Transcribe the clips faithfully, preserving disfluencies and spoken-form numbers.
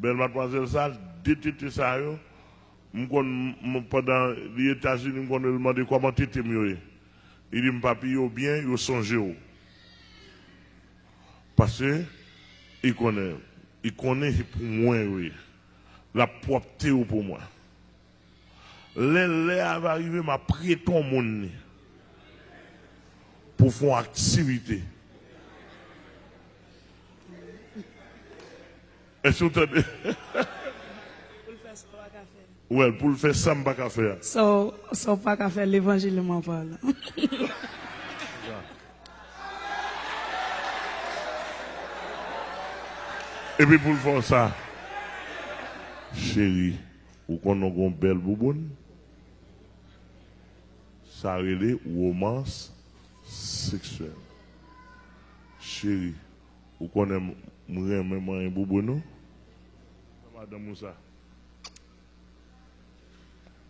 Bèl madmwazèl sa, de tete sa yo, m konn, m, pandan li Etazini, m konn mande kòman tete m yo ye. Li di m, "Papi, yo byen, yo sonje w." Paske li konnen, li konnen se pou mwen yo ye. L ap pwòpte yo pou mwen. Lè lè a va rive, m ap prete yon moun li pou fè yon aktivite. Èske w tande? Pou l fè sa w pa ka fè. Well, pou l fè sa m pa ka fè a. Sa w, sa w pa ka fè, levanjil m anba la. Epi pou l fè w sa, cheri, ou konnen w gen yon bèl bouboun? Sa rele womans seksyèl. Cheri, ou konnen m, m renmen manyen bouboun ou? Madanm ou sa.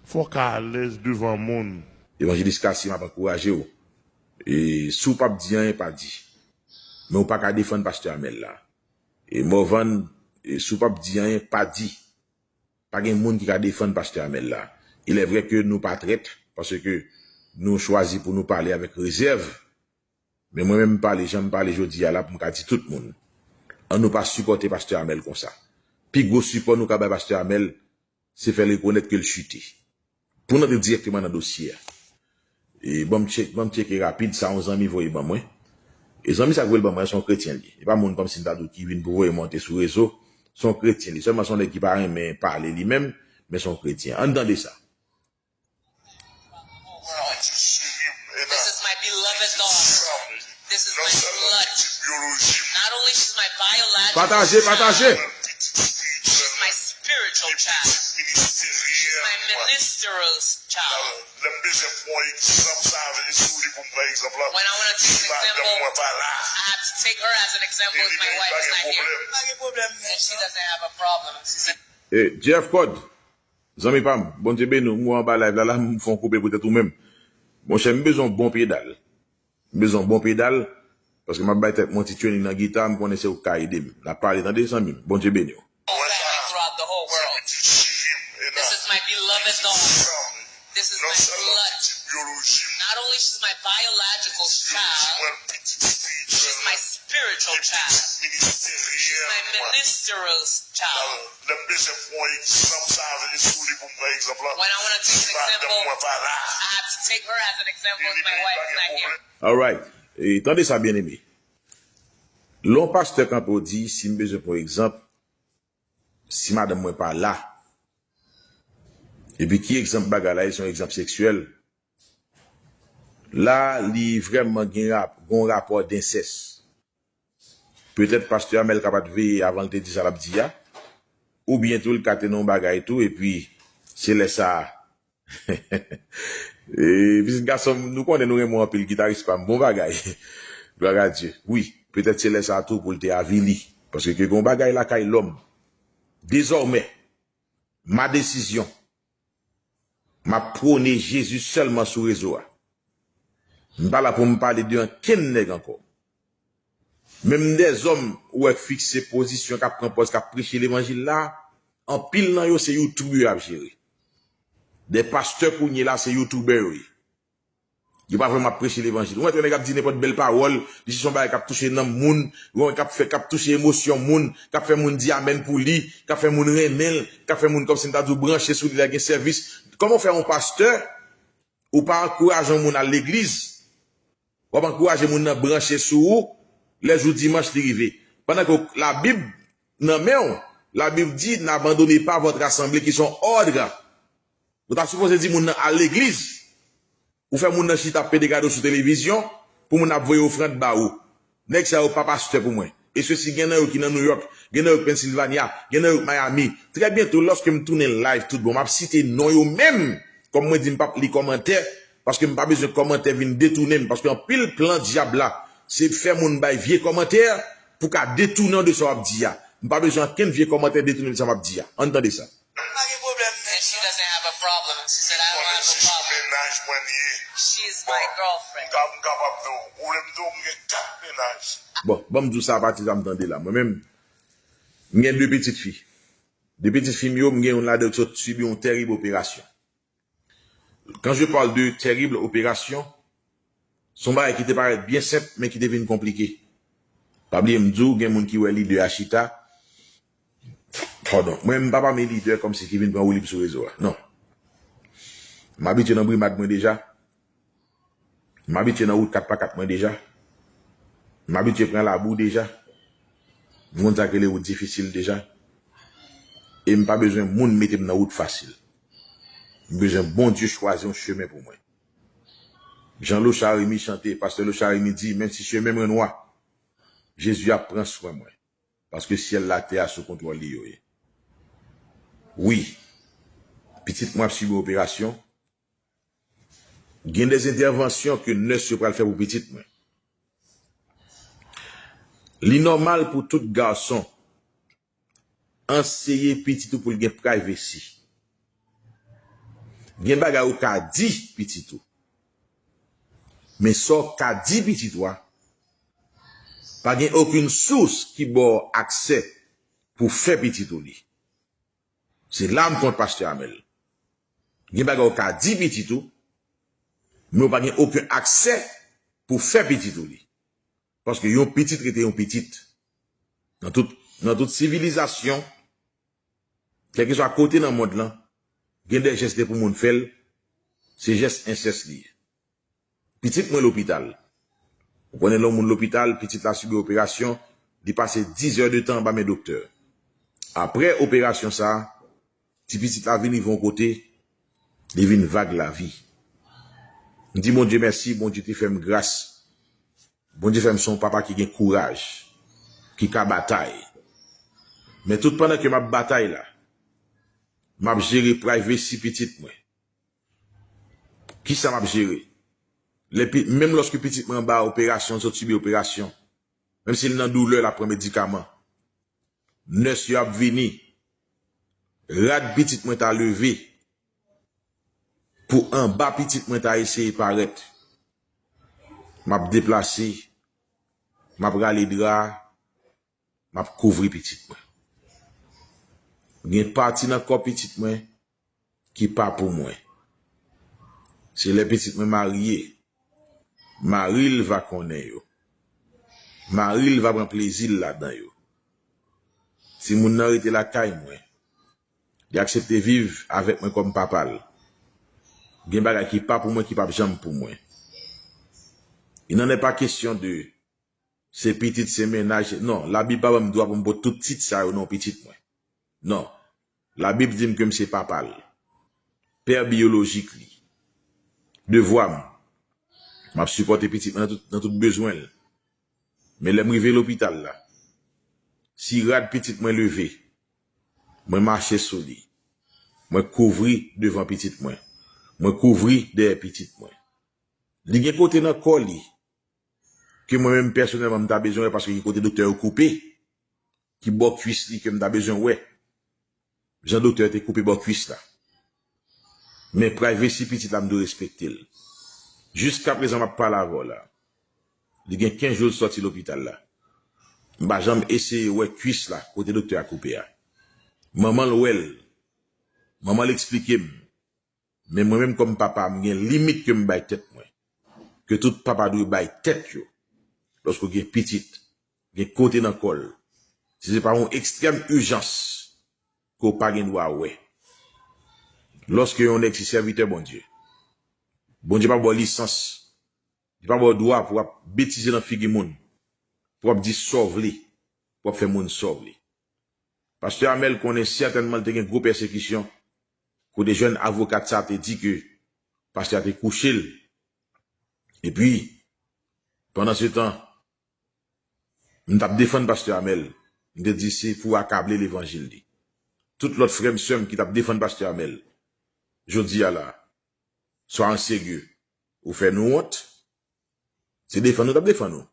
Fò w ka alèz devan moun. Evanjelis Cassy, m ap ankouraje w. E si w p ap di anyen, pa di. Men w pa ka defann pastè Amèl la. E Morvan, e si w p ap di anyen, pa di. Pa gen moun ki ka defann pastè Amèl la. Il est vrai que nou pa trèt, paske nou chwazi pou nou pale avèk rezèv. Men mwen menm m pale, jan m pale jodi a la, pou m ka di tout moun, ann nou pa sipòte pastè Amèl konsa. Pi gwo sipò nou ka bay pastè Amèl, se fè l rekonèt ke l chite. Pou n antre dirèkteman nan dosye a. E ban m tchek, ban m tcheke rapid sa yon zanmi voye ban mwen. E zanmi sa k voye l ban mwen, se yon kretyen li. E pa moun kòmsi m ta di w ki vin pou voye monte sou rezo. Se yon kretyen li. Sèlman se yon nèg ki pa renmen pale li menm, men se yon kretyen. Ann tande sa. This is my beloved daughter. This is my blood. Not only she's my biological child, pataje, pataje. She's my spiritual child. She's my ministerial child. Lè m bezwen pran egzanp sa vle sou li pou m pran egzanp lan. When I want to take an example, I have to take her as an example if my wife is not here. And she doesn't have a problem. She said, Eh, Jeff Code, zanmi pa m, Bondye beni w, m wè w anba live la, la, m fè yon koupe poutèt ou menm. Monchè, m bezwen yon bon pedal. M bezwen yon bon pedal, paske m ap bay tèt mwen ti training nan gita, m konnen se ou k ka ede m. N ap pale, tande, zanmi m. Bondye beni w. This is my beloved daughter. This is my blood. Not only she's my biological child, she's my spiritual child. She's my ministerial child. Lè m bezwen pran egzanp sa vle sou li pou m pran egzanp lan. When I want to take an example, I have to take her as an example if my wife is not here. Alright. E, tande sa, byeneme. Lè yon pastè kanpe w di, si m bezwen pran egzanp, si madanm mwen pa la, epi ki egzanp bagay la ye, se yon egzanp seksyèl, la, li vrèman gen rap-, gen yon rapò densès. Petèt pastè Amèl ka pa t veye avan l te di sa l ap di a. Oubyen tou, l ka te nan yon bagay tou, epi se lè sa a. E, pitit gason m, nou konnen nou renmen w anpil, gitaris pa m, bon bagay. Gloire à Dieu. Wi, petèt se lè sa a tou pou l te avili. Paske ke gen yon bagay lakay lòm. Dezòmè, ma desizyon. M ap pwone Jezi sèlman sou rezo a. M pa la pou m pale de ankenn nèg ankò. Menm dèzòm ou wè k fikse pozisyon, k ap pran pòz, k ap preche levanjil la, anpil nan yo se youtube yo ap jere. De pastè kounye la se youtubè yo ye. Yo pa vrèman ap preche levanjil. Ou wè nèg ap di nenpòt bèl pawòl, li se yon bagay k ap touche nanm moun, ou wè k ap fè, k ap touche emosyon moun, k ap fè moun di amèn pou li, k ap fè moun renmen l, k ap fè moun kòmsi m ta di w branche sou li lè gen sèvis. Kòman w fè yon pastè, ou pa ankouraje yon moun al legliz, w ap ankouraje moun nan branche sou ou lè jou dimanch li rive. Pandan ke Labib nan men w, Labib di, n'abandonnez pas votre assemblée, ki se yon òd. Ou ta sipoze di moun nan al legliz. Ou fè moun nan chita ap pede gade w sou televizyon pou moun ap voye ofrann ba ou. Nèg sa yo pa pastè pou mwen. E sesi gen nan yo ki nan New York, gen nan yo k Pennsylvania, gen nan yo k Miami. Trè byento, lòske m tounen live tout bon, m ap site non yo menm. Kòm mwen di m p ap li kòmantè, paske m pa bezwen kòmantè vin detounen m, paske anpil plan dyab la, se fè moun bay vye kòmantè pou ka detounen w de sa w ap di a. M pa bezwen ankenn vye kòmantè detounen m de sa m ap di a. Ann tande sa. Pa gen pwoblèm, and she doesn't have a problem. She said, "I don't have a problem." She is my girlfriend. Bon, m ka, m kapab di w, ou vle m di w, m gen kat mennaj. Bon, ban m di w sa apati sa m tande la. Mwen menm, m gen de pitit fi. De pitit fi m yo, m gen youn ladan yo ki sot sibi yon tèrib operasyon. Quand je parle de terrible opération, se yon bagay ki te parèt byen senp, men ki te vin konplike. Pa bliye m di w, gen moun ki wè lidè a chita. Padon, mwen m pa pami lidè kòmsi ki vin pran woulib sou rezo a. Non. M abitye nan brimad mwen deja. M abitye nan wout kat pa kat mwen deja. M abitye pran labou deja. M konn sa k rele wout difisil deja. E m pa bezwen moun mete m nan wout fasil. M bezwen Bondye chwazi yon chemen pou mwen. Jan Lochard Remy chante, pastè Lochard Remy di, menm si chemen mwen nwa, Jezi ap pran swen mwen. Paske syèl latè a sou kontwòl li yo ye. Wi, pitit mwen ap sibi operasyon. Gen de entèvansyon ke nès yo pral fè pou pitit mwen. Li nòmal pou tout gason anseye pitit ou pou l gen privacy. Gen bagay ou ka di pitit ou. Men sa w ka di pitit ou a, pa gen okenn sous ki ba w aksè pou fè pitit ou li. Se la m kont pastè Amel. Gen bagay ou ka di pitit ou, men ou pa gen okenn aksè pou fè pitit ou li. Paske yon pitit rete yon pitit. Nan tout, nan tout sivilizasyon, kèlkeswa kote nan mond lan, gen de jès depi moun fè l, se jès ensès li ye. Pitit mwen lopital. Ou konnen lè yon moun lopital, pitit la sibi operasyon, li pase diz è de tan anba men doktè. Apre operasyon sa a, ti pitit la vin rive yon kote, li vin vag lavi. M di Bondye mèsi, Bondye te fè m gras. Bondye fè m se yon papa ki gen kouraj, ki ka batay. Men tout pandan ke m ap batay la, m ap jere privacy pitit mwen. Kisa m ap jere? Lè pi, menm lòske pitit mwen anba operasyon, sot sibi operasyon, menm si l nan doulè, l ap pran medikaman. Nès yo ap vini. Rad pitit mwen ta leve pou anba pitit mwen ta eseye parèt. M ap deplase, m ap rale dra, m ap kouvri pitit mwen. Gen pati nan kò pitit mwen ki pa pou mwen. Se lè pitit mwen marye, mari l va konnen yo. Mari l va pran plezi l ladan yo. Timoun nan rete lakay mwen. Li aksepte viv avèk mwen kòm papa l. Gen bagay ki pa pou mwen ki p ap janm pou mwen. Il n'en est pas question de se pitit, se mennaj. Non, Labib pa ban m dwa pou m pote tout tit sa yo non pitit mwen. Non. Labib di m ke m se papa l. Pè biyolojik li. Devwa m. M ap sipòte pitit mwen nan tout, nan tout bezwen l. Men lè m rive lopital la, si rad pitit mwen leve, mwen mache sou li. Mwen kouvri devan pitit mwen. Mwen kouvri dèyè pitit mwen. Li gen kote nan kò li ke mwen menm pèsonèlman m ta bezwen wè paske gen kote doktè yo koupe, ki bò kwis li ke m ta bezwen wè. Jan doktè te koupe bò kwis la. Men privacy pitit la m dwe respekte l. Jiskaprezan m ap pale avè w la. Li gen kenz jou l sòti lopital la. M pa janm eseye wè kwis la kote doktè a koupe a. Manman l wè l. Manman l eksplike m. Men mwen menm kòm papa, m gen limit ke m bay tèt mwen. Ke tout papa dwe bay tèt yo. Lòske w gen pitit, gen kote nan kò l. Si se pa yon ekstrèm ijans ke w pa gen dwa wè. Lòske yon nèg se sèvitè Bondye, Bondye pa ba w lisans, li pa ba w dwa pou w ap betize nan figi moun, pou w ap di sa w vle, pou w ap fè moun sa w vle. Pastè Amel konnen sètènman li te gen gwo pèsekisyon, kote jèn avokat sa te di ke pastè a te kouche l. Epi, pandan se tan, m t ap defann pastè Amel. M te di se pou akable levanjil li. Tout lòt frè m, sè m ki t ap defann pastè Amel, jodi a la, swa an serye, ou fè nou wont, se defann nou t ap defann ou.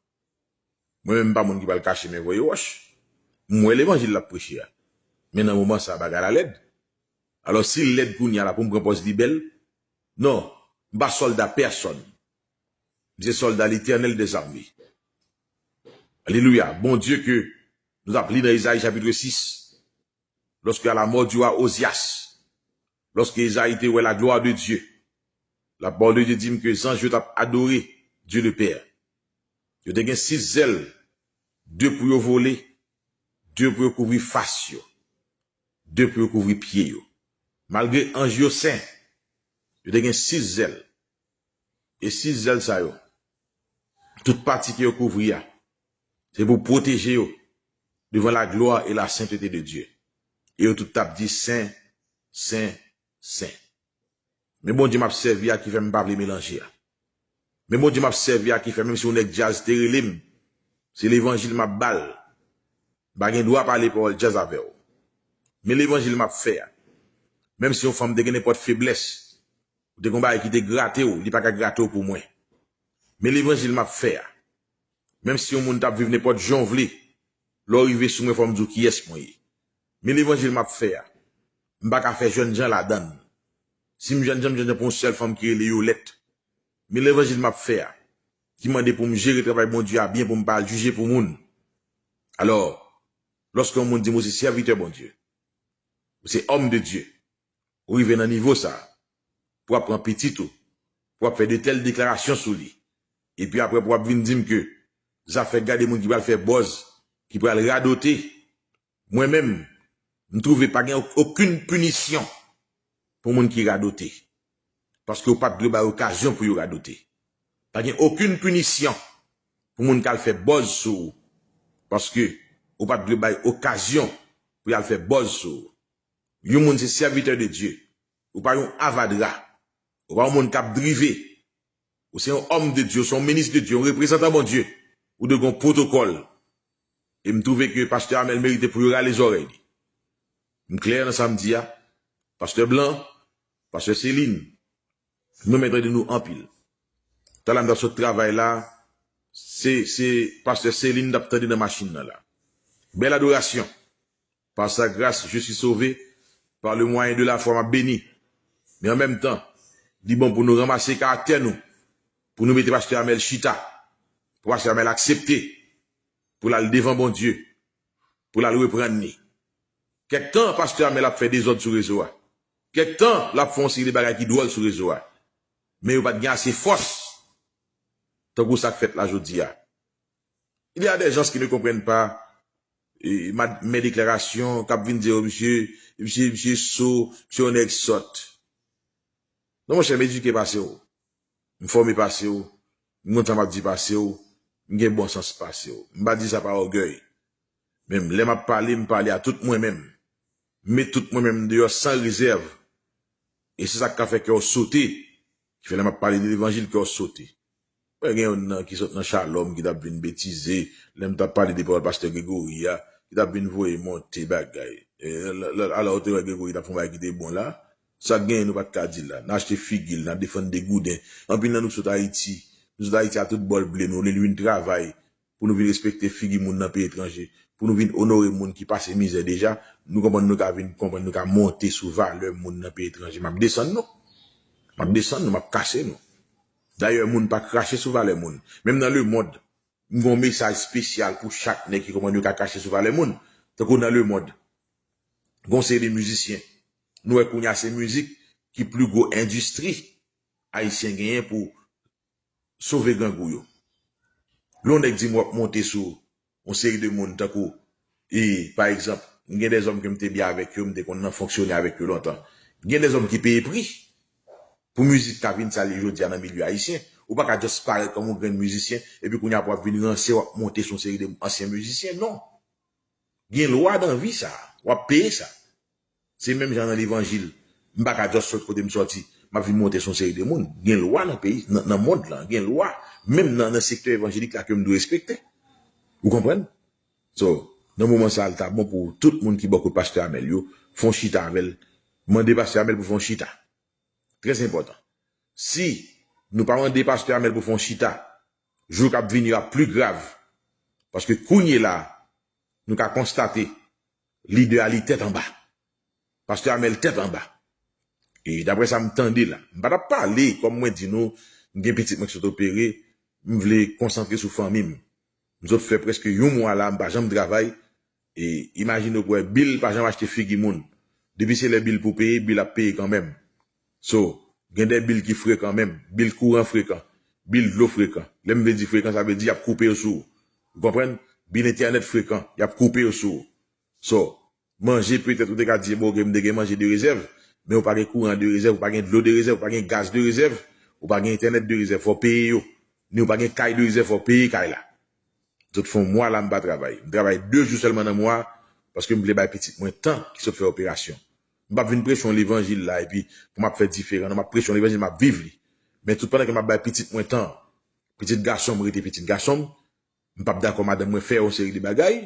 Mwen menm m pa moun ki pral kache men voye wòch. M wè levanjil l ap preche a. Men nan moman sa a, bagay la lèd. Alò, si l lèd kounye a la pou m pran pòz li bèl, non, m pa sòlda pèsòn. M se sòlda Letènèl dèzame. Alelouya. Bondye ke nou t ap li nan Ezayi chapit sis, lorsque à la mort du roi Ozias, lorsque Esaïe te wè la gloire de Dieu, la parole de Dieu di m ke zanj yo t ap adore Dieu le Père. Yo te gen sis zèl, de pou yo vole, de pou yo kouvri fas yo, de pou yo kouvri pye yo. Malgre anj yo sen, yo te gen sis zèl. E sis zèl sa yo, tout pati ke yo kouvri a, se pou pwoteje yo devan la gloire et la sainteté de Dieu. E yo tout t ap di, sen, sen, sen. Men Bondye m ap sèvi a ki fè m pa vle melanje a. Men Bondye m ap sèvi a ki fè, menm si yon nèg djaz te rele m, se levanjil m ap ba l. M pa gen dwa pale pawòl djaz avè w. Men levanjil m ap fè a. Menm si yon fanm te gen nenpòt feblès, ou te gen bagay ki te grate w, li pa ka grate w pou mwen. Men levanjil m ap fè a. Menm si yon moun t ap viv nenpòt jan w vle, lè w rive sou mwen, fò m di w kiyès mwen ye. Men levanjil m ap fè a, m pa ka fè jènjan ladan l. Si m jènjan, m jènjan pou yon sèl fanm ki rele Yolèt. Men levanjil m ap fè a, ki mande pou m jere travay Bondye a byen, pou m pa al jije pou moun. Alò, lòske yon moun di m ou se sèvitè Bondye, ou se homme de Dieu, ou rive nan nivo sa, pou w ap pran pitit ou, pou w ap fè de tèl deklarasyon sou li, epi apre pou w ap vin di m ke zafè gade moun ki pral fè buzz, ki pral radote, mwen menm, m twouve pa gen ok- okenn pinisyon pou moun ki radote. Paske ou pa t dwe bay okazyon pou yo radote. Pa gen okenn pinisyon pou moun k al fè buzz sou ou. Paske ou pa t dwe bay okazyon pou y al fè buzz sou ou. Yon moun se sèvitè de Dye. Ou pa yon avadra. Ou pa yon moun k ap drive. Ou se yon homme de Dieu, ou se yon minis de Dye, yon reprezantan Bondye. Ou dwe gen yon pwotokòl. E m twouve ke pastè Amèl merite pou yo rale zòrèy li. M klè nan sa m di a. Pastè Blan, pastè Selin, m renmen tande nou anpil. Talè m t ap sot travay la, se, se pastè Selin m t ap tande nan machin nan la. Bèl adorasyon. Par sa grâce, je suis sauvé. Par le moyen de la foi, m ap beni. Men an menm tan, li bon pou nou ranmase karaktè nou, pou nou mete pastè Amèl chita, pou pastè Amèl aksepte, pou l al devan Bondye, pou l al reprann li. Kèk tan, pastè Amèl ap fè dezòd sou rezo a. Kèk tan, l ap fè yon seri de bagay ki dwòl sou rezo a. Men yo pa t gen ase fòs, tankou sa k fèt la jodi a. Il y a des gens qui ne comprennent pas, e, ma- mes déclarations, k ap vin di, "Oh, misye, misye, misye so, misye yon nèg sòt." Non, monchè, m edike pase w. M fòme pase w. M konn sa m ap di pase w. M gen bon sans pase w. M pa di sa pa ògèy. Men lè m ap pale, m pale a tout mwen menm. M met tout mwen menm deyò san rezèv. E se sa k ka fè kè w sote. Ki fè lè m ap pale de levanjil, kè w sote. Mwen gen youn nan ki sot nan Shalom, ki t ap vin betize, lè m t ap pale de pawòl pastè Gregory a, ki t ap vin voye monte bagay. E, lè- lè- alò, ou te wè Gregory t ap fè yon bagay ki te bon la. Sa k genyen nou pa t ka di l la. N a achte figi l, n a defann degouden. Anpil nan nou sot Ayiti. Nou sot Ayiti a tout bòl ble nou, olye nou vin travay pou nou vin respekte figi moun nan peyi etranje, pou nou vin onore moun ki pase mizè deja, nou konprann nou ka vin konprann nou ka monte sou valè moun nan peyi etranje. M ap desann nou. M ap desann nou, m ap kase nou. Dayè, moun pa krache sou valè moun. Menm nan lemonn, m gen yon mesaj espesyal pou chak nèg ki konprann yo ka krache sou valè moun. Tankou nan lemonn, gen yon seri de mizisyen. Nou wè kounye a se mizik ki pli gwo endistri ayisyen genyen pou sove grangou yo. Lè yon nèg di m w ap monte sou yon seri de moun tankou, e, pa egzanp, m gen dèzòm ke m te byen avèk yo, m te konn nan fonksyone avèk yo lontan. Gen dèzòm ki peye pri pou mizik ka vin sa l ye jodi a nan milye ayisyen. Ou pa ka just parèt kòm yon grenn mizisyen, epi kounye a pou w ap vin ranse, w ap monte sou yon seri de ansyen mizisyen. Non. Gen lwa nan vi sa. W ap peye sa. Se menm jan nan levanjil. M pa ka just sot kote m sòti, m ap vin monte sou yon seri de moun. Gen lwa nan peyi, nan, nan mond lan. Gen lwa, menm nan, nan sektè evanjelik la ke m dwe respekte. Ou konprann? So, nan moman sa a, l ta bon pou tout moun ki bò kot pastè Amèl yo, fè yon chita avè l. Mande pastè Amèl pou fè yon chita. Trè enpòtan. Si nou pa mande pastè Amèl pou fè yon chita, jou k ap vini yo ap pli grav. Paske kounye la, nou ka konstate, lidè a li tèt anba. Pastè Amèl tèt anba. E daprè sa m tande la, m pa t ap pale, kòm mwen di nou, m gen pitit mwen ki sot opere, m vle konsantre sou fanmi m. M sot fè prèske yon mwa la, m pa janm travay, E imajine w pou wè bil pa janm achte figi moun. Depi se lè bil pou peye, bil ap peye kanmenm. So, gen de bil ki frekan menm, bil kouran frekan, bil dlo frekan. Lè m vle di frekan, sa vle di y ap koupe yo sou ou. Ou konprann? Bil entènèt frekan, y ap koupe yo sou ou. So, manje, petèt ou te ka di, bon, ok, m te gen manje de rezèv, men ou pa gen kouran de rezèv, ou pa gen dlo de rezèv, ou pa gen gaz de rezèv, ou pa gen entènèt de rezèv, fò w peye yo. Ni ou pa gen kay de rezèv, fò w peye kay la. Zòt fè yon mwa la m pa travay. M travay de jou sèlman nan mwa a, paske m vle bay pitit mwen tan ki sot fè operasyon. M p ap vin preche yon levanjil la epi pou m ap fè diferan. Non, m ap preche yon levanjil, m ap viv li. Men tout pandan ke m ap bay pitit mwen tan, pitit gason m rete pitit gason m, m p ap dakò madanm mwen fè yon seri de bagay,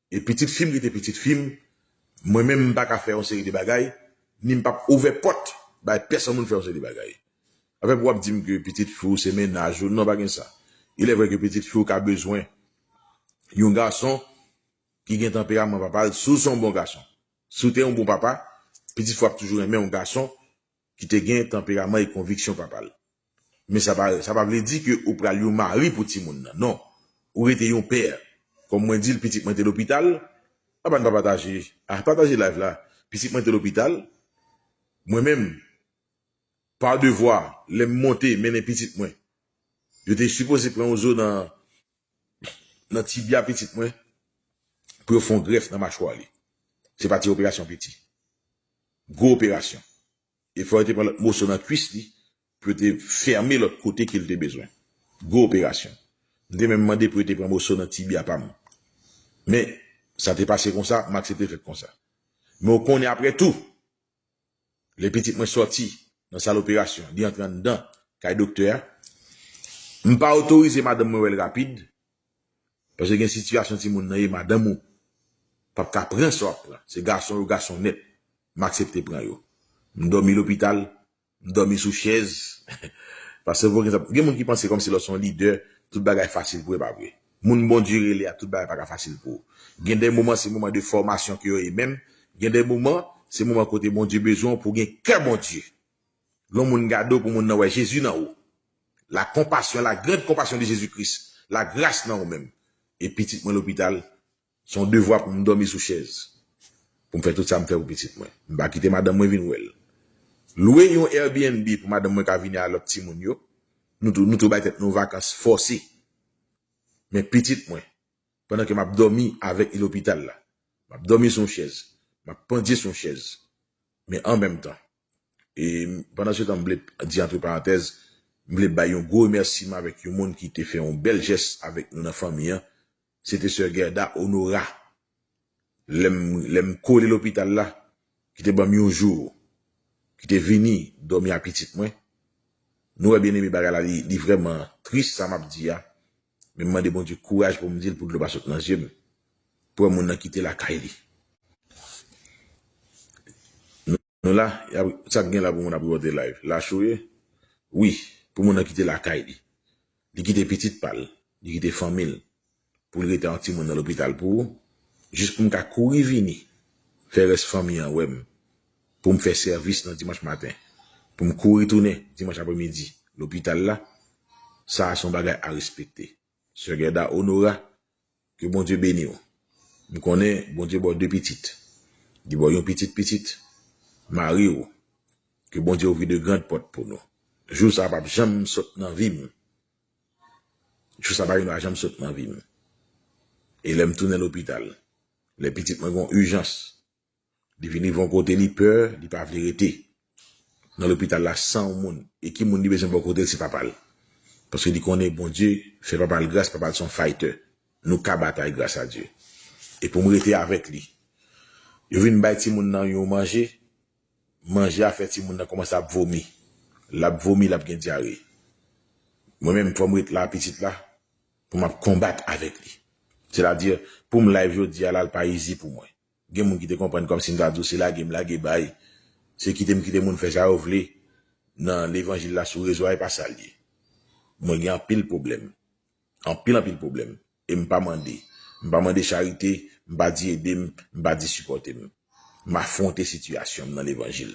e pitit fi m rete pitit fi m, mwen menm m pa ka fè yon seri de bagay, ni m p ap ouvè pòt bay pèsonn moun fè yon seri de bagay. Afè pou w ap di m ke pitit fi w se mennaj ou, non, pa gen sa. Il est vrai ke pitit fi w ka bezwen yon gason ki gen tanperaman papa l, si w se yon bon gason. Si w te yon bon papa, pitit fi w ap toujou renmen yon gason ki te gen tanperaman e konviksyon papa l. Men sa pa, sa pa vle di ke ou pral yon mari pou timoun nan. Non. Ou rete yon pè. Kòm mwen di l, pitit mwen te lopital. Apa n pa pataje? Ah, pataje live la. Pitit mwen te lopital. Mwen menm, pa devwa, lè m monte, mennen pitit mwen, yo te sipoze pran yon zo nan, nan tibya pitit mwen pou yo fè yon grèf nan machwa li. Se pa ti operasyon piti. Gwo operasyon. E fò yo te pran lòt moso nan kwis li pou yo te fèmen lòt kote ke l te bezwen. Gwo operasyon. M te menm mande pou yo te pran moso nan tibya pa m. Men, sa te pase konsa, m aksepte fèt konsa. Men w konnen apre tou, lè pitit mwen sòti nan sal operasyon, li antre anndan kay doktè a, m pa otorize madanm mwen wè l rapid, paske gen sitiyasyon timoun nan ye, madanm ou p ap ka pran sa w ap pran. Se gason yo, gason nèt. M aksepte pran yo. M dòmi lopital, m dòmi sou chèz. Paske gen moun ki panse kòmsi lè w se yon lidè, tout bagay fasil pou ou, e pa vre. Moun Bondye rele a, tout bagay pa ka fasil pou ou. Gen de moman, se moman de fòmasyon ke yo ye menm. Gen de moman, se moman kote Bondye bezwen w pou w gen kè Bondye. Lè yon moun gade w, pou moun nan wè Jezi nan ou. La compassion, la grande compassion de Jésus-Christ. Lagras nan ou menm. E pitit mwen lopital, se yon devwa pou m dòmi sou chèz. Pou m fè tout sa m fè pou pitit mwen. M pa kite madanm mwen vin wè l. Lwe yon Airbnb pou madanm mwen ka vini a lòt timoun yo. Nou tou, nou tou bay tèt nou vakans fòse. Men pitit mwen, pandan ke m ap dòmi avèk li lopital la, m ap dòmi sou yon chèz, m ap pandye sou yon chèz. Men an menm tan, e pandan se tan, m vle di antre parantèz, m vle bay yon gwo remèsiman avèk yon moun ki te fè yon bèl jès avèk nou nan fanmi an. Se te sè Gerda Honora. Lè m, lè m kole lopital la, ki te ban m yon jou, ki te vini dòmi a pitit mwen. Nou wè, byeneme, bagay la, li, li vrèman tris, sa m ap di a. Men m mande Bondye kouraj pou m di l, pou dlo pa sot nan zye m. Pou wè moun nan kite lakay li. Nou la, y ap, sa k gen la pou moun ap repote live? Lach ou ye? Wi, pou moun nan kite lakay li. Li kite pitit pa l, li kite fanmi l, pou l rete ak timoun nan lopital pou ou, jis pou m ka kouri vini, fè rès fanmi an wè m, pou m fè sèvis nan dimanch maten, pou m kouri tounen dimanch apremidi lopital la, sa a se yon bagay a respekte. Sè Gerda Honora, ke Bondye beni w. M konnen Bondye ba w de pitit. Li ba w yon pitit pitit. Mari w, ke Bondye ouvri de grand pòt pou nou. Jou sa a p ap janm sot nan vi m. Jou sa a pa gen dwa janm sot nan vi m. E lè m tounen lopital, lè pitit mwen gen yon ijans, li vin rive yon kote, li pè, li pa vle rete nan lopital la san yon moun. E ki moun li bezwen bò kote l, se papa l. Paske li konnen Bondye fè papa l gras, papa l se yon fighter. Nou ka batay gras a Dye. E pou m rete avèk li. Yo vin bay timoun nan yon manje, manje a fè timoun nan kòmanse ap vomi. L ap vomi, l ap gen dyare. Mwen menm, fò m ret la, pitit la, pou m ap konbat avèk li. Sètadi, pou m live jodi a la, l pa izi pou mwen. Gen moun ki te konprann kòmsi m ta di w se lage m lage bay, se kite m kite moun fè sa yo vle nan levanjil la sou rezo a, e pa sa l ye. Mwen gen anpil pwoblèm. Anpil, anpil pwoblèm. E m pa mande. M pa mande charite, m pa di ede m, m pa di sipòte m. M afwonte sitiyasyon m nan levanjil.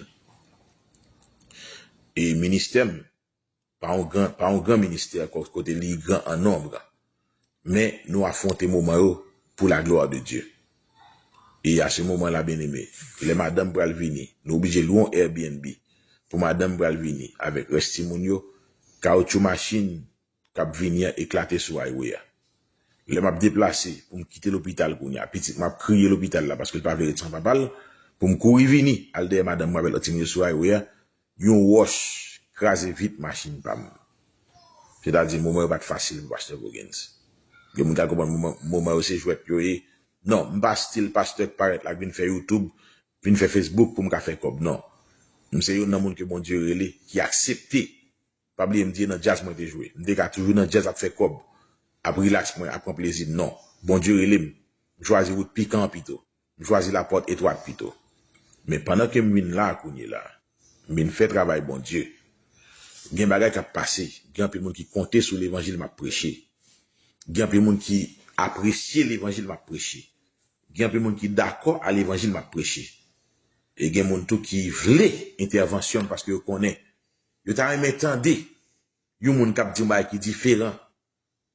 E ministè m, pa yon gran, pa yon gran ministè, kote li gran an nonb. Men nou afwonte moman yo pou la gloire de Dieu. E a se moman la, byeneme, lè madanm pral vini, nou oblije lwe yon Airbnb pou madanm pral vini avèk rès timoun yo, kawotchou machin k ap vini an eklate sou highway a. Lè m ap deplase pou m kite lopital kounye a, pitit mwen ap kriye lopital la paske l pa vle ret san papa l, pou m kouri vini al dèyè madanm mwen avèk lòt timoun yo sou highway a, yon wòch kraze vit machin pa m. Sètadi moman yo pa t fasil pou pastè Voguens. Gen moun k al konprann moman, moman yo se jwèt yo ye. Non, m pa stil pastè k parèt la k vin fè YouTube, vin fè Facebook pou m ka fè kòb, non. M se youn nan moun ke Bondye rele, ki aksepte. Pa bliye m di e nan djaz mwen te jwe. M te ka toujou nan djaz ap fè kòb, ap rilaks mwen, ap pran plezi m, non. Bondye rele m. M chwazi wout pikan an pito. M chwazi lapòt etwat pito. Men pandan ke m vin la kounye la, m vin fè travay Bondye, gen bagay k ap pase. Gen anpil moun ki konte sou levanjil m ap preche. Gen anpil moun ki apresye levanjil m ap preche. Gen anpil moun ki dakò a levanjil m ap preche. E gen moun tou ki vle entèvansyon m paske yo konnen. Yo ta renmen tande yon moun k ap di yon bagay ki diferan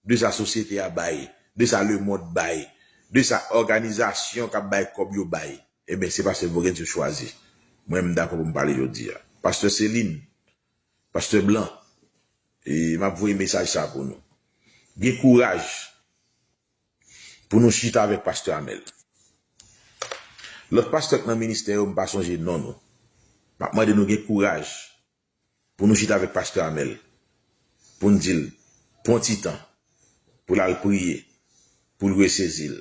de sa sosyete a bay, de sa lemonn bay, de sa òganizasyon k ap bay kòb yo bay. Ebyen, se pastè Voguens yo chwazi. Mwen, m dakò pou m pale jodi a. Pastè Celine, pastè Blanc, e m ap voye mesaj sa pou nou. Gen kouraj pou nou chita avèk pastè Amel. Lòt pastè k nan ministè yo, m pa sonje non nou. M ap mande nou gen kouraj pou nou chita avèk pastè Amel, pou n di l, pran ti tan pou l al priye, pou l resezi l.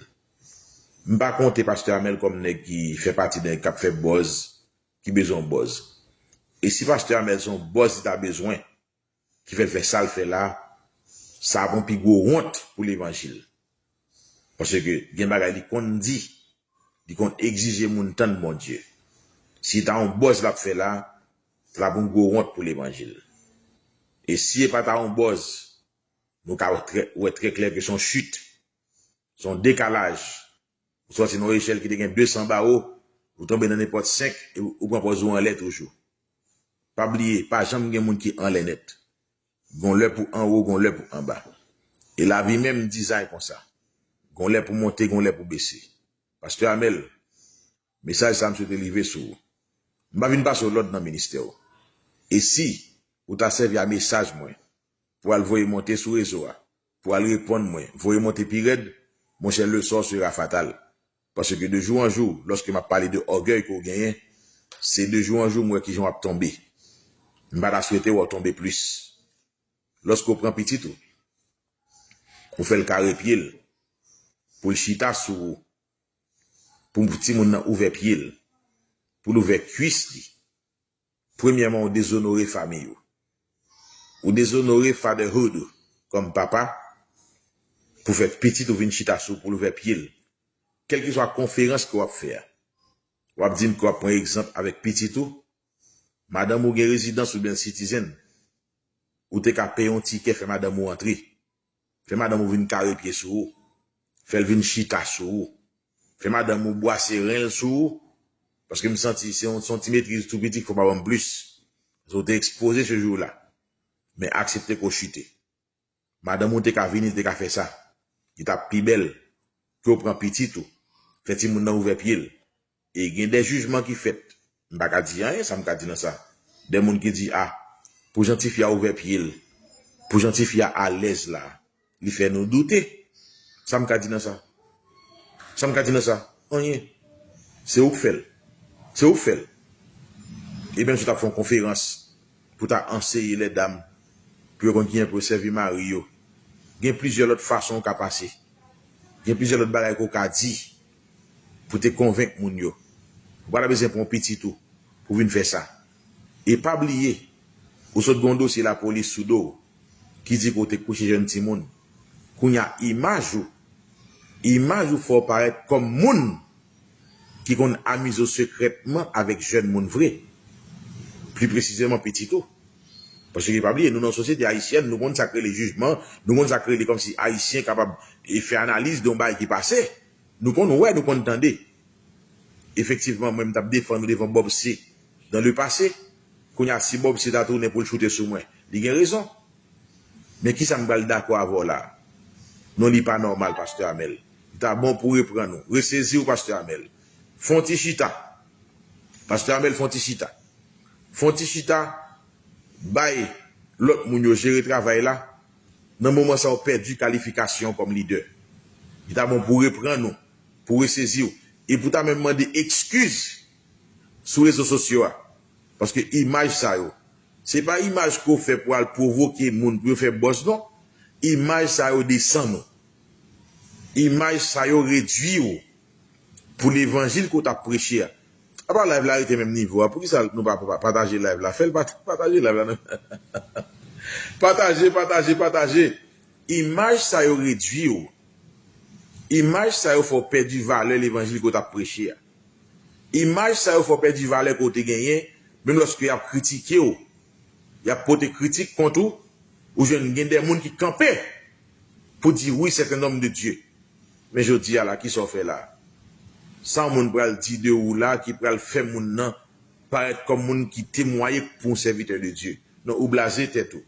M pa konte pastè Amel kòm nèg ki fè pati de nèg k ap fè buzz, ki bezwen yon buzz. E si pastè Amel se yon buzz li ta bezwen, ki fè l fè sa l fè la, sa ap yon pi gwo wont pou levanjil. Paske gen bagay li konn di, li konn egzije moun tann Bondye. Si ta yon buzz l ap fè la, sa t ap yon gwo wont pou levanjil. E si e pa ta yon buzz, nou ka wè trè, wè trè klè ke se yon chit, se yon dekalaj. Ou sòti nan yon echèl ki te gen de san bawo, ou tonbe nan nenpòt senk, e ou, ou pran pòz ou anlè toujou. Pa bliye, pa janm gen moun ki anlè nèt. Gon lè pou anwo, gon lè pou anba. E lavi menm dizay konsa. Gon lè pou monte, gon lè pou bese. Pastè Amel, mesaj sa m swete rive sou ou. M pa vin pase w lòd nan ministè w. E si ou ta sèvi a mesaj mwen pou al voye monte sou rezo a, pou al reponn mwen, voye monte pi rèd, monchè, le sort sera fatal. Paske de jou an jou, lòske m ap pale de ògèy ke w genyen, se de jou an jou m wè kijan w ap tonbe. M pa ta swete wè w tonbe plis. Lòske w pran pitit ou, ou fè l kare pye l, pou l chita sou ou, pou timoun nan ouvè pye l, pou l ouvè kwis li, premyèman, ou dezonore fanmi ou. Ou dezonore fatherhood ou kòm papa pou fè pitit ou vin chita sou ou pou l ouvè pye l. Kèlkeswa konferans ke w ap fè a, w ap di m ke w ap pran egzanp avèk pitit ou. Madanm ou gen rezidans oubyen l citizen. Ou te ka peye yon tikè fè madanm ou antre. Fè madanm ou vin kare pye sou ou. Fè l vin chita sou ou. Fè madanm ou bwase ren l sou ou. Paske m santi se yon, se yon ti metriz tou piti k fè w pa ban m plis. Paske w te ekspoze se jou la. Men aksepte ke w chite. Madanm ou te ka vini, li te ka fè sa. Li t ap pi bèl ke w pran pitit ou, fè timoun nan ouvè pye l. E gen de jijman ki fèt. M pa ka di anyen, sa m ka di nan sa. De moun ki di, a, pou jan tifi a ouvè pye l, pou jan tifi a alèz la, li fè nou doute. Sa m ka di nan sa? Sa m ka di nan sa? Anyen. Se ou k fè l. Se ou k fè l. Ebyen, si w t ap fè yon konferans pou w ta anseye lèdam, pou yo konn kijan pou yo sèvi mari yo. Gen plizyè lòt fason w ka pase. Gen plizyè lòt bagay ke w ka di pou te konvenk moun yo. Ou pa ta bezwen pran pitit ou pou vin fè sa. E pa bliye, ou sot gen yon dosye lapolis sou do w ki di ke w te kouche jèn timoun. Kounye a, imaj ou, imaj ou fè w parèt kòm moun ki konn amize w sekrètman avèk jèn moun vre. Pli presizèman, pitit ou. Paske pa bliye, nou nan sosyete ayisyèn, nou konn sa k rele jijman, nou konn sa k rele kòmsi Ayisyen kapab e fè analiz de yon bagay ki pase. Nou konn wè, nou konn tande. Efektivman, mwen, m t ap defann ou devan Bob C. Dans le passé. Kounye a, si Bob C ta tounen pou l choute sou mwen, li gen rezon. Men kisa m pral dakò avè w la? Non, li pa nòmal, pastè Amel. Li ta bon pou reprann ou. Resezi w, pastè Amel. Fè yon ti chita. Pastè Amèl, fè yon ti chita. Fè yon ti chita, bay lòt moun yo jere travay la. Nan moman sa, ou pèdi kalifikasyon kòm lidè. Li ta bon pou reprann ou, pou resezi w, e pou ta menm mande ekskiz sou rezo sosyo a. Paske imaj sa yo, se pa imaj ke w fè pou al pwovoke moun, pou yo fè buzz, non. Imaj sa yo desann ou. Imaj sa yo redwi ou pou levanjil ke w t ap preche a. Apa live la rete menm nivo a? Poukisa nou pa pa- pataje live la? Fè l pat- pataje live la, non? Pataje, pataje, pataje. Imaj sa yo redwi ou. Imaj sa yo fè w pèdi valè levanjil ke w t ap preche a. Imaj sa yo fè w pèdi valè ke w te genyen, menm lòske y ap kritike w, y ap pote kritik kont ou, ou jwenn gen de moun ki kanpe pou di, "Wi, c'est un homme de Dieu." Men jodi a la, kisa w fè la? Sa yon moun pral di de ou la ki pral fè moun nan parèt kòm moun ki temwaye pou yon sèvitè de Dye? Non, ou blaze tèt ou.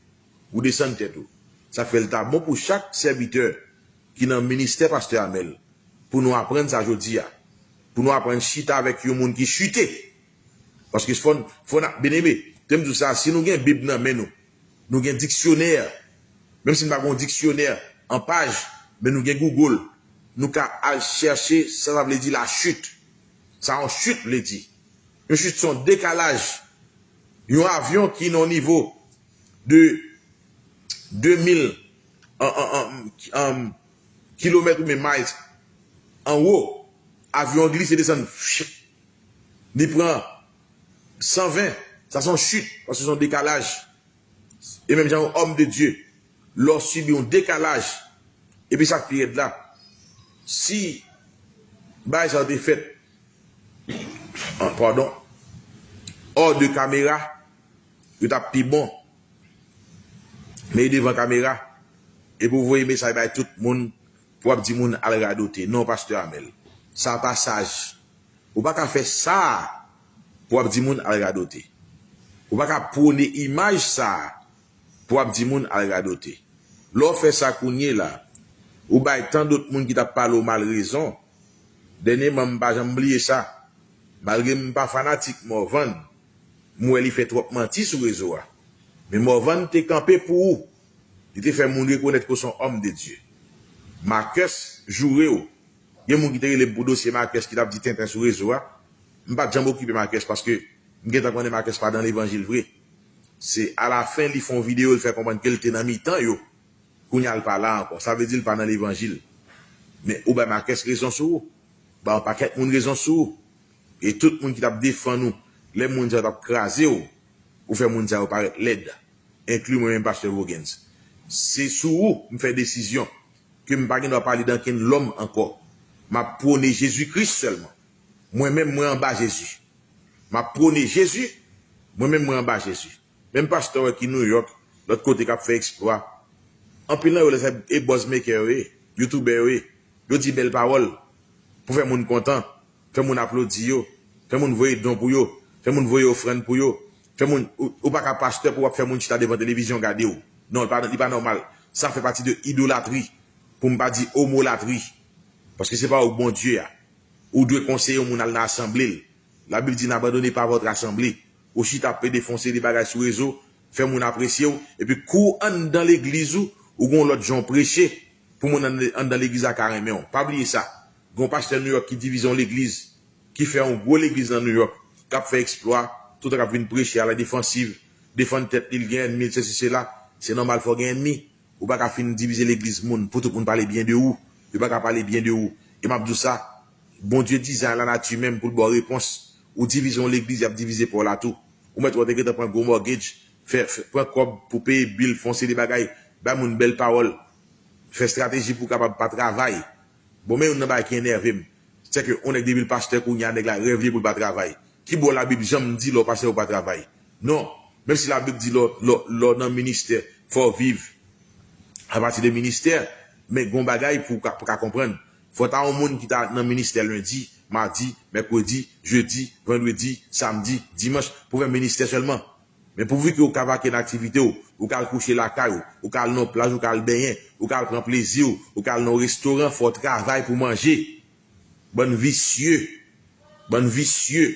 Ou desann tèt ou. Sa fè l ta bon pou chak sèvitè ki nan ministè pastè Amèl, pou nou aprann sa jodi a. Pou nou aprann chita avèk yon moun ki chite. Paske fò n, fò n ap, byeneme, te m di w sa, si nou gen Bib nan men nou, nou gen diksyonè, menm si n pa gen yon diksyonè an paj, men nou gen Google, nou ka al chèche sa sa vle di la chute. Sa yon chute vle di. Yon chute se yon dekalaj. Yon avyon ki nan yon nivo de de mil an, an, an, an, kilomèt oubyen miles anwo, avyon an glise desann, li pran san ven, sa se yon chute, paske se yon dekalaj. E menm jan yon homme de Dieu, lè w sibi yon dekalaj, epi sa k pi rèd la, si bagay sa yo te fèt, an, padon, hors de caméra, yo t ap pi bon. Men devan kamera, epi w voye mesaj bay tout moun, pou w ap di moun al radote. Non, pastè Amèl, sa pa saj. Ou pa ka fè sa pou w ap di moun al radote. Ou pa ka pwone imaj sa pou w ap di moun al radote. Lè w fè sa kounye la, ou bay tan dòt moun ki t ap pale w mal rezon. Dènyèman, m pa janm bliye sa. Malgre m pa fanatik Morvan, m wè li fè twòp manti sou rezo a. Men Morvan te kanpe pou ou. Li te fè moun rekonèt ke w se yon homme de Dieu. Marcus joure w. Gen moun ki te rele m pou dosye Marcus ki t ap di tenten sou rezo a. M pa t janm okipe Marcus paske m gentan konnen Marcus pa nan levanjil vre. Se alafen li fè yon videyo, li fè konprann ke l te nan mitan yo. Kounye a l pa la ankò. Sa vle di l pa nan levanjil. Men ou bay Marcus rezon sou ou. Bay yon pakèt moun rezon sou ou. E tout moun ki t ap defann ou, lè moun sa yo t ap kraze w, ou fè moun sa yo parèt lèd. Enkli mwen menm pastè Voguens. Se sou ou m fè desizyon ke m pa gen dwa pale dan kenn lòm ankò. M ap pwone Jezi Kris sèlman. Mwen menm, mwen anba Jezi. M ap pwone Jezi, mwen menm mwen anba Jezi. Menm pastè w ki New York, lòt kote k ap fè eksplwa. Anpil nan yo lè sa e buzz maker yo ye, youtubè yo ye. Yo di bèl pawòl pou fè moun kontan, fè moun aplodi yo, fè moun voye don pou yo, fè moun voye ofrann pou yo, fè moun, ou, ou pa ka pastè pou w ap fè moun chita devan televizyon gade w. Non, li pa, li pa nòmal. Sa fè pati de idolatri, pou m pa di omolatri. Paske se pa ou k Bondye a. Ou dwe konseye yon moun al nan asanble l. Labib di, n'abandonnez pas votre assemblée. Ou chita ap pede fè yon seri de bagay sou rezo, fè moun apresye w, epi kou w anndan legliz ou, ou gen yon lòt jan w preche, pou moun ann- anndan legliz la ka renmen w. Pa bliye sa. Gen yon pastè New York ki divize yon legliz, ki fè yon gwo legliz nan New York, k ap fè eksplwa, toutan k ap vin preche a la defansiv, defann tèt li, l gen ènmi, l sesi, sela. Se nòmal fò w gen ènmi. Ou pa ka fin divize legliz moun pou tout moun pale byen de ou. Yo pa ka pale byen de ou. E m ap di w sa, Bondye dizayn lanati menm pou l ba w repons. Ou divize yon legliz, y ap divize pa w la tou. Ou mèt wè w te gentan pran gwo mortgage, fè, fè- pran kòb pou peye bil, fè yon seri de bagay, bay moun bèl pawòl, fè estrateji pou w kapab pa travay. Bon, men youn nan bagay ki enève m, se ke yon nèg depi l pastè kounye a, nèg la rèv li pou l pa travay. Ki bò Labib janm di lè w pastè ou pa travay? Non. Menm si Labib di lè w- lè w- lè w nan ministè, fò w viv apati de ministè, men gen yon bagay pou w ka, pou w ka konprann. Fò w ta yon moun ki ta nan ministè lendi, madi, mèkredi, jedi, vandredi, samdi, dimanch, pou fè ministè sèlman. Men pouvi ke ou ka vake nan aktivite w, ou ka al kouche lakay ou, ou ka al nan yon plaj, ou ka al benyen, ou ka al pran plezi w, ou ka al nan yon restoran, fò w travay pou w manje. Bann visye. Bann visye.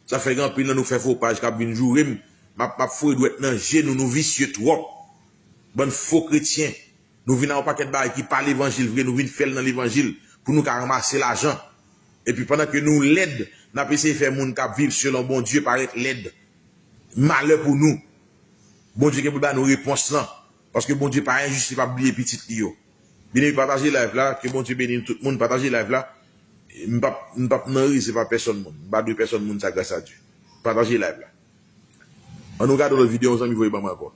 Sa fè gen anpil nan nou k fè fo paj k ap vin joure m. M ap, m ap foure dwèt nan je nou, nou visye twòp. Bann fo kretyen. Nou vin ak yon pakèt bagay ki pa levanjil vre, nou vin fè l nan levanjil pou nou ka ranmase lajan. Epi pandan ke nou lèd, n ap eseye fè moun k ap viv selon Bondye parèt lèd. Malè pou nou. Bondye gen pou l ba nou repons lan. Paske Bondye pa enjis, li p ap bliye pitit li yo. Byeneme, pataje live la, ke Bondye beni nou tout moun, pataje live la. M p ap, m p ap nan resevwa pèsonn moun. M pa dwe pèsonn moun sa, gras a Dye. Pataje live la. Ann nou gade yon lòt videyo, yon zanmi voye ban mwen ankò.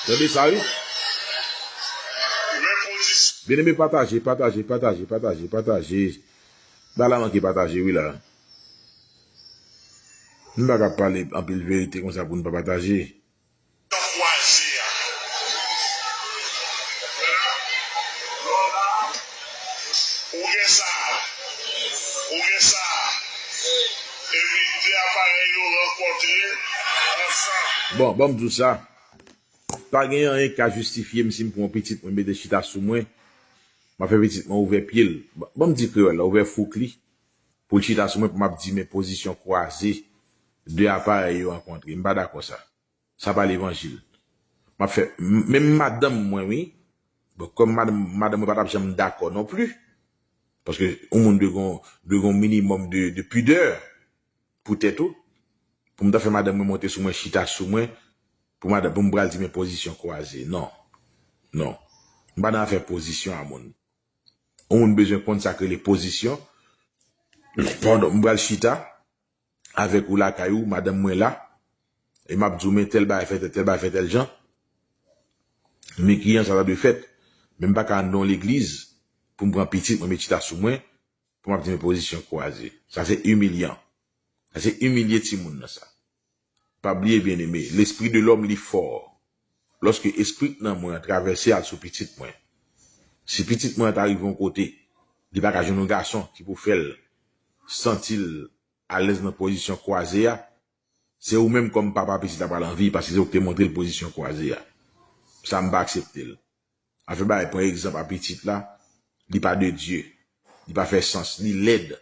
Tande sa, wi. Byeneme, pataje, pataje, pataje, pataje, pataje. Bagay la manke pataje, wi, la. M pa ka pale anpil verite konsa pou n pa pataje. Nan kwaze a. Ou gen sa. Ou gen sa. Epi de aparèy yo rankontre ansanm. Bon, ban m di w sa. Pa gen anyen ki ka jistifye m si m pran yon pitit mwen mete chita sou mwen. M ap fè pitit mwen ouvè pye l. Ban, ban m di kreyòl la, ouvè fouk li. Pou l chita sou mwen, pou m ap di men pozisyon kwaze de aparèy yo rankontre. M pa dakò sa. Sa pa levanjil. M ap fè, m-, menm madanm mwen, wi. Bon, kòm madanm, madanm mwen pa t ap janm dakò non pli. Paske yon moun dwe gon, dwe gon minimòm de, de pidè pou tèt ou. Pou m ta fè madanm mwen monte sou mwen, chita sou mwen, pou madanm, pou m pral di men pozisyon kwaze. Non. Non. M pa nan afè pozisyon a moun. Yon moun bezwen konn sa k rele pozisyon. Padon, m pral chita avèk ou lakay ou, madanm mwen la, e m ap di w men tèl bagay fè tèl, tèl bagay fè tèl jan. Men kijan sa ta dwe fèt. Men m pa ka ann nan yon legliz pou m pran pitit mwen met chita sou mwen, pou m ap di men pozisyon kwaze. Sa se imilyan. Sa se imilye timoun nan sa. Pa bliye, byeneme, lespri de lòm li fò. Lòske espri k nan mwen an travèse al sou pitit mwen. Si pitit mwen an ta rive yon kote, li pa ka jwenn yon gason ki pou fè l santi l alèz nan pozisyon kwaze a, se ou menm kòm papa pitit la pral anvi, paske se ou k te montre l pozisyon kwaze a. Sa m pa aksepte l. Afè bagay pran egzanp a pitit la, li pa de Dye. Li pa fè sans, li lèd.